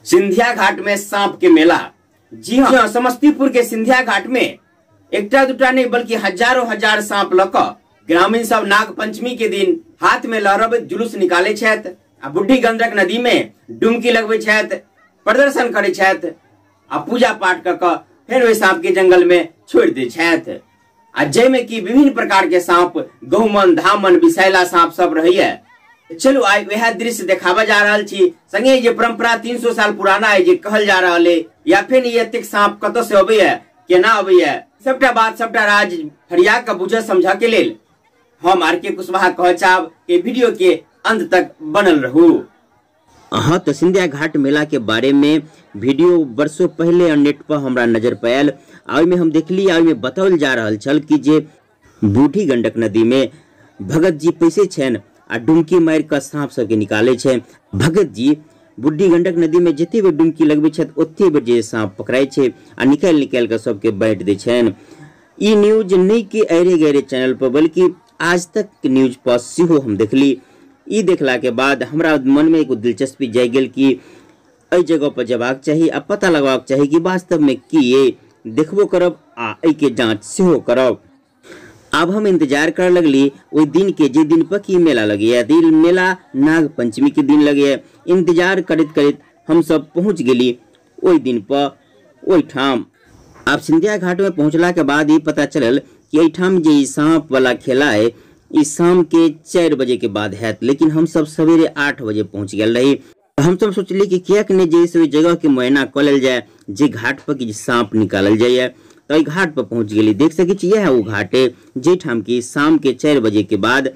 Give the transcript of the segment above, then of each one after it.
सिंधिया घाट में सांप के मेला। जी हाँ, समस्तीपुर के सिंधिया घाट में एकटा दूटा नहीं बल्कि हजारों हजार सांप लक ग्रामीण सब नाग पंचमी के दिन हाथ में लहरबैत जुलूस निकाले छथि आ बुढ़ी गंडक नदी में डुमकी लगबै छथि, प्रदर्शन करै छथि आ पूजा पाठ क क फेर ओहि सांप के जंगल में छोड़ि दै छथि। आ जाहिमे कि विभिन्न प्रकार के सांप, गहुमन, धामन, विषैला सांप सब रहैया। चलू आइ वएह दृश्य देखाबऽ जा रहल छी। संगे जे परंपरा 300 साल पुराना है जे कहल जा रहल है, या फिर ई एतेक सांप कतऽ से अबैया, केना अबैया, सबटा बात सबटा राज फरिया के बुझ समझ के लेल हम आर के कुशवाहा कह चाहब कि वीडियो के अंत तक बनल रहू। हाँ, तो सिंधिया घाट मेला के बारे में वीडियो वर्षों पहले नेट पर हमरा नजर पड़ल आ ओहिमे हम देखली आ ओहिमे बताओल जा रहल छल कि जे बूढ़ी गंडक नदी में भगत जी पैसे छनि आ डुमकी मारि कऽ साँप सबके निकालै छै। भगत जी बूढ़ी गंडक नदी में जते बेर डुमकी लगबै छथि ओते बेर जे साँप पकड़ाइ छै आ निकालि निकालि कऽ सबके बाँटि दै छनि। ई न्यूज नहि कि ऐरे गैरे चैनल पर बल्कि आज तक न्यूज पर सेहो हम देखली। ई देखला के बाद हमरा मन में एगो दिलचस्पी जागि गेल कि एहि जगह पर जयबाक चाही आ पता लगबाक चाही कि वास्तव में की ये देखबो करब आ एहिके जांच सेहो करब। आब हम इंतजार कर लगली ओहि दिन के जे दिन पर की मेला लगैया। दिल मेला नाग पंचमी के दिन लगैया। इंतजार करैत करैत हम सब पहुँच गेली ओहि दिन पर ओहिठाम। आब सिंधिया घाट में पहुँचला के बाद ई पता चलल कि एहिठाम जे ई सांप वाला खेला है ई शाम के 4 बजे के बाद हैत, लेकिन हम सब सवेरे 8 बजे पहुँच गेल रही। हम सब सोचली कि किएक नहि जे ओहि जगह के मुआयना कऽ लेल जाय जे घाट पर कि सांप निकालल जाइए। तो घाट पर पहुंच गेली। देख सकै छी इएह ओ घाट है जाहिठाम कि शाम के 4 बजे के बाद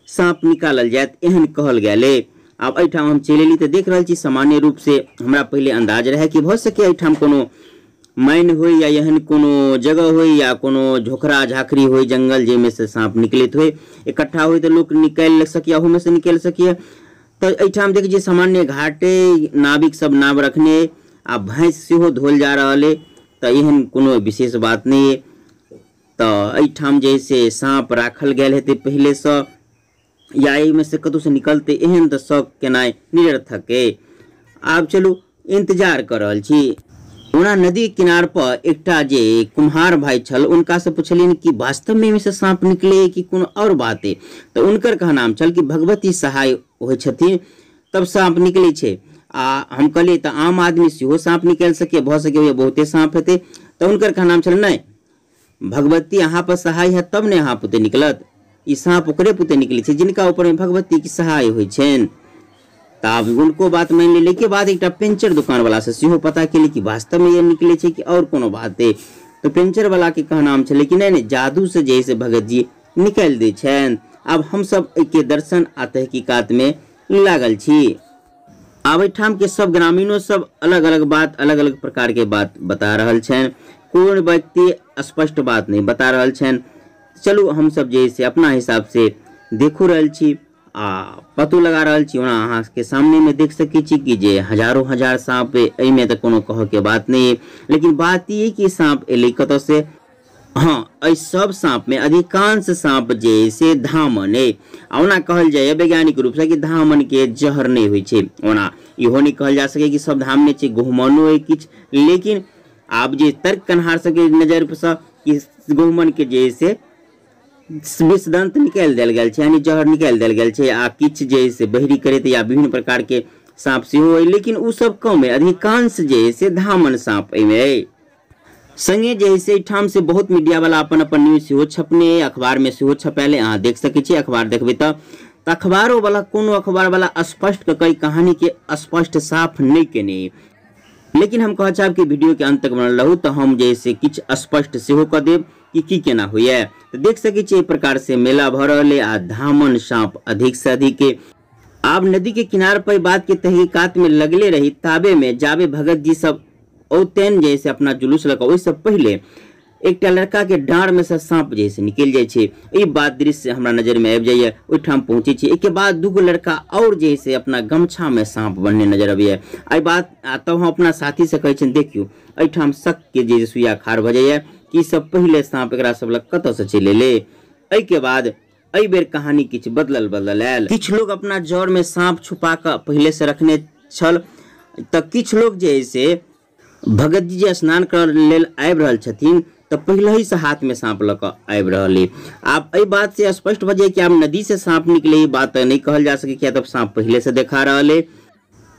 सांप निकालल जायत एहन कहल गेल है। आब एहिठाम हम चलि एली तऽ देख रहल छी सामान्य रूप से हमरा पहिले अंदाज रहे कि भऽ सकै एहिठाम कोनो माइन होय या एहन कोनो जगह होय या कोनो झोखरा झाखरी होय जंगल जाहिमे से सांप निकलैत होय, इकट्ठा होय तऽ लोक निकालि सकैए, ओहूमे से निकालि सकैए। तऽ एहिठाम देखै छियै सामान्य घाटे नाविक सब नाव रखने आ भैंस सेहो धोल जा रहल है, तऽ एहन कोनो विशेष बात नहि है। तऽ एहिठाम जे से साँप राखल गेल हेतै पहिलेसँ या एहिमे से कतहुसँ निकलतै एहन तऽ शक केनाइ निरर्थक है। आब चलू इंतजार कऽ रहल छी। ओना नदी किनार पर एकटा जे कुम्हार भाई छल उनका से पुछलियनि कि वास्तव में एहिमे से साँप निकले कि कोनो और बात है, तऽ उनकर कहनाम छल कि भगवती सहाय होइ छथिन तब साँप निकलै छै। आ हम कहलियै तऽ आम आदमी सेहो साँप निकालि सकैए, भऽ सकैए बहुते साँप हेतै। तऽ हुनकर कहनाम छल नहि, भगवती अहाँ पर सहाय हैत तब ने अहाँ पुते निकलत, ई साँप ओकरे पुते निकलै छै जिनका ऊपर भगवती के सहाय होइ छनि। तऽ आब हुनको बात मानि लेले के बाद एकटा पेंचर दुकान वाला से सेहो पता केली कि वास्तव में ये निकलै छै कि और कोनो बात है। तऽ पेंचर वाला के कहनाम छलै कि नहि नहि, जादू से जे से भगत जी निकालि दै छनि। आब हमसब एहिके दर्शन आ तहकीकात में लागल छी। आब एहिठाम के सब ग्रामीणों सब अलग अलग बात अलग अलग प्रकार के बात बता रहल छनि, कोन व्यक्ति स्पष्ट बात नहीं बता रहल छनि। चलू हम सब जे से अपना हिसाब से देखो रहल छी आ पतो लगा रहल छी। ओना अहाँ के सामने में देख सकै छी कि जे हजारों हजार सांप एहिमे तऽ कोनो कहऽ के बात नहीं है, लेकिन बात ई कि सांप एलै कतऽ से। हाँ, एहि सब सांप में अधिकांश सांप जे से धामन है। ओना कहल जाइए वैज्ञानिक रूप से कि धामन के जहर नहीं होइ छै। ओना इहो नहीं कहल जा सके कि सब धामने छै, गहुमनो है किछु, लेकिन आब जे तर्क कन्हार सबके नजर से कि गहुमन के जे से विषदंत निकालि देल गेल छै, यानी जहर निकालि देल गेल छै आ किछु जे से बहरी करैत या विभिन्न प्रकार के सांप सेहो है, लेकिन ओ सब कम है, अधिकांश जे से धामन सांप एहिमे है। संगे जे से एहिठाम से बहुत मीडिया वाला अपन अपन न्यूज सेहो छपने, अखबार में सेहो छपायल, अहाँ देख सकै छी। अखबार देखबै तऽ अखबारो वाला कोनो अखबार वाला स्पष्ट कऽ कहानी के स्पष्ट साफ नहीं केने, लेकिन हम कह चाहब कि वीडियो के अंत तक बनल रहू तऽ हम जे से किछु स्पष्ट सेहो कऽ देब कि की केना होइए। तऽ देख सकै छी एहि प्रकार से मेला भऽ रहल है आ धामन सांप अधिक से अधिक के। आब नदी के किनार पर बात के तहकीकात में लगले रही ताबे में जाबे भगत जी सब औतैन जैसे अपना जुलूस लऽ कऽ ओहिसँ पहिले एकटा लड़का के डाँड़ में से सांप जैसे निकलि जाइ छै। ई बात दृश्य हमरा नजर में आबि जाइए। ओहिठाम पहुँचै छी, एहिके बाद दूगो लड़का और जे से अपना गमछा में सांप बनने नजर अबैए। एहि बात आ तब हम अपना साथी से कहै छियनि देखियौ एहिठाम शक के जे सुइया खाड़ भऽ जाइए कि सब पहिले सांप एकरा सब लग कतऽसँ चलि एलै। एहिके बाद एहि बेर कहानी किछु बदलल बदलल आयल। किछु लोग अपना जड़ में सांप छुपा कऽ पहिले से रखने छल तऽ किछु लोक जे है से भगत जी जे स्नान करऽ लेल आबि रहल छथिन तऽ पहिले से हाथ में साँप लऽ कऽ आबि रहल है। आब एहि बात से स्पष्ट भऽ जाय कि आब नदी से साँप निकले ई बात नहि कहल जा सके, किया तऽ साँप पहिले से देखा रहल है।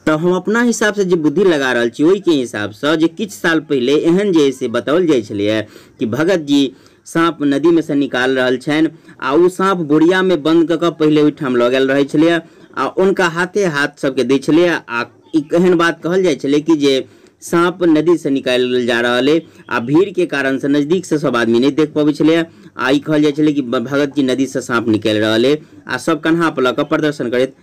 तऽ हम अपना हिसाब से जे बुद्धि लगा रहल छी ओहिके हिसाबसँ जे किछु साल पहिले एहन जे से बताओल जाइ छलैए कि भगत जी साँप नदी में से निकाल रहल छनि आ ओ साँप बोरिया में बंद कऽ कऽ पहिले ओहिठाम लऽ गेल रहै छलैए आ हुनका हाथे हाथ सबके दै छलैए। आ ई एहन बात कहल जाइ छलै कि जे साँप नदी से निकालल जा रहल है आ भीड़ के कारण से नजदीक से सब आदमी नहीं देख पबै छलैए। आ ई कहल जाइ छलै कि भगत जी नदी से साँप निकालि रहल है आ सब कन्हा पर लऽ कऽ प्रदर्शन करैत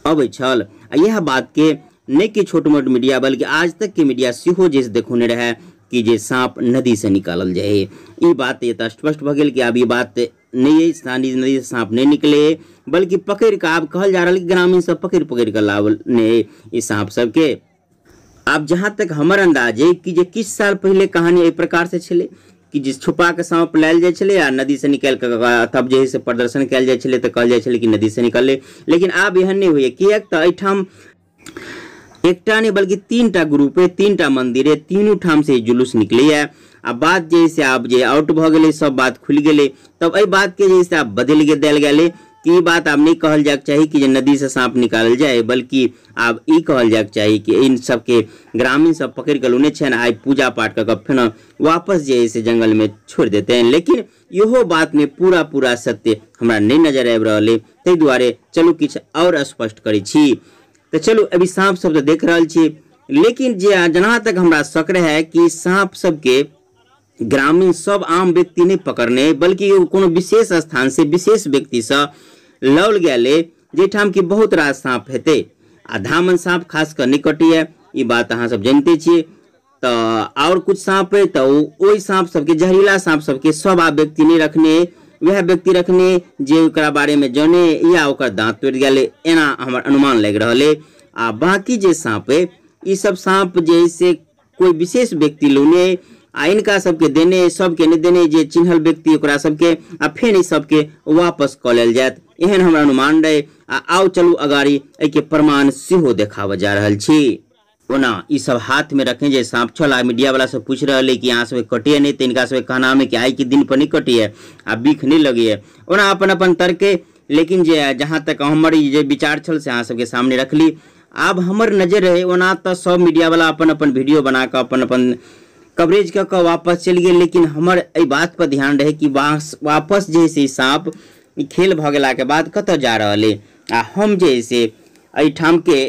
अबै छल। आ इएह बात के नहि कि छोट मोट मीडिया बल्कि आज तक के मीडिया सेहो जे देखौने रहै कि जे साँप नदी से निकालल जाए। ई बात एतऽ स्पष्ट भऽ गेल कि आब ई बात नहीं है, नदी से साँप नहीं निकले बल्कि पकड़ कऽ आब कहल जा रहल कि ग्रामीण सब पकड़ पकड़ कऽ लावने ई साँप सबके। आब जहाँ तक हमर अंदाज है कि जे किछु साल पहिले कहानी एहि प्रकार से छलै कि जे छुपा के साँप लायल जाइ छलै आ नदी से निकालि कऽ तब जे है से प्रदर्शन कयल जाइ छलै तऽ कहल जाइ छलै कि नदी से निकललै। लेकिन आब एहन नहि होइए, किएक तऽ एहिठाम एकटा नहि बल्कि 3टा ग्रुप है, 3टा मंदिर है, तीनू ठाम से जुलूस निकलैए। आ बात जे से आब जे आउट भऽ गेलै, सब बात खुलि गेलै, तब एहि बातके जे से आब बदलि के देल गेलै कि ई बात आब नहीं कहल जायके चाही कि जे नदी से साँप निकालल जाय, बल्कि आब ई कहल जायके चाही कि इन सबके ग्रामीण सब पकड़ के लौने छनि, आइ पूजा पाठ कऽ कऽ फेर वापस जे है से जंगल में छोड़ि देतनि। लेकिन इहो बात में पूरा पूरा सत्य हमरा नहीं नजर आबि रहल है, ताहि दुआरे चलू किछु और स्पष्ट करै छी। तऽ चलू अभी साँप सब तऽ देख रहल छी, लेकिन जे जहाँ तक हमरा शक रहै कि साँप सबके ग्रामीण सब आम व्यक्ति नहीं पकड़ने बल्कि कोनो विशेष स्थान से विशेष व्यक्ति से लौल गेलै जाहिठाम कि बहुत रास साँप हेतै आ धामन साँप खास कऽ नहि कटैए, ई बात अहाँ सब जानिते छियै। तऽ आओर कुछ साँप है तऽ ओहि साँप सबके, जहरीला साँप सबके सब आब व्यक्ति नहीं रखने, वएह व्यक्ति रखने जे ओकरा बारे में जाने या ओकर दाँत तोड़ि गेलै, एना हमर अनुमान लागि रहल है। आ बाकी जे साँप है ई सब साँप जे से कोई विशेष व्यक्ति लौने आ इनका सबके देने, सबके नहि देने, जे चिन्हल व्यक्ति ओकरा सबके आ फेर ई सबके वापस कऽ लेल जायत, एहन हमरा अनुमान रहे। आ आउ चलू अगाड़ी एहिके प्रमाण सेहो देखाबऽ जा रहल छी। ओना ई सब हाथ में रखने जे साँप छल आ मीडिया वाला सब पूछि रहल है कि अहाँ सबके कटैए नहि, तऽ इनका सबके कहना में कि आइ के दिन पर नहि कटैए आ बिख नहि लगैए। ओना अपन अपन तर्के, लेकिन जे जहाँ तक हमर ई जे विचार छल से अहाँ सबके सामने रखली। आब हमर नजर रहे, ओना तऽ सब मीडिया वाला अपन अपन वीडियो बना कऽ अपन अपन कवरेज कऽ कऽ वापस चलि गेल, लेकिन हमर एहि बात पर ध्यान रहे कि वापस जे से साँप खेल भऽ गेलाके बाद कतऽ जा रहल है। आ हम जे से एहिठाम के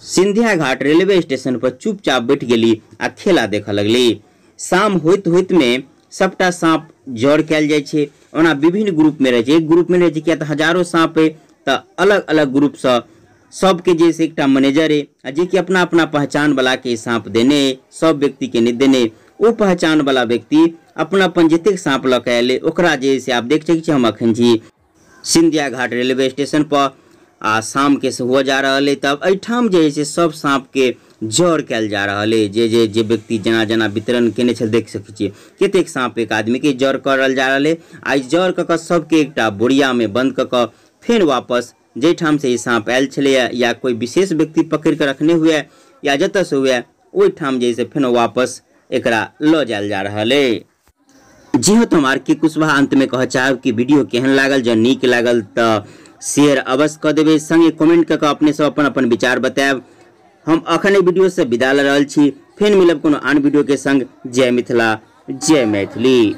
सिंधिया घाट रेलवे स्टेशन पर चुपचाप बैठ गेली आ खेला देखऽ लगली। शाम होइत होइत में सबटा साँप जड़ कयल जाइ छै, ओना विभिन्न ग्रुप में रहै छै, एक ग्रुप में रहै छै किया तऽ हजारो साँप है तऽ अलग अलग ग्रुपसँ सबके जे से एकटा मैनेजर है आ जे कि अपना अपना पहचान वाला के साँप देने है, सब व्यक्ति के नहीं देने, ओ पहचान वाला व्यक्ति अपना अपन जतेक साँप लऽ के आयल ओकरा जे से आप देख सकै छी। हम अखन छी सिंधिया घाट रेलवे स्टेशन पर आ शाम के से हुआ जा रहल है, तब एहिठाम जे है से सब साँप के जड़ कयल जा रहल है। जे जे जे व्यक्ति जेना जेना वितरण केने छल देख सकै छियै कतेक साँप एक आदमी के जड़ करल जा रहल है। आ जड़ कऽ कऽ सबके एकटा बोरिया में बंद कऽ कऽ फेर वापस जाहिठाम से ई साँप आयल छलैए या कोई विशेष व्यक्ति पकड़ कऽ रखने हुए या जतऽ से हुए ओहिठाम जे से फेर वापस एकरा लऽ जायल जा रहल है। जी हाँ, तो हम आर के कुशवाहा अंत में कह चाहब कि वीडियो केहन लागल, जँ नीक लागल तऽ शेयर अवश्य कऽ देबै, संगे कमेंट कऽ कऽ अपने सब अपन अपन विचार बतायब। हम अखन एहि वीडियो से विदा लऽ रहल छी, फेर मिलब कोनो आन वीडियो के संग। जय मिथिला, जय मैथिली।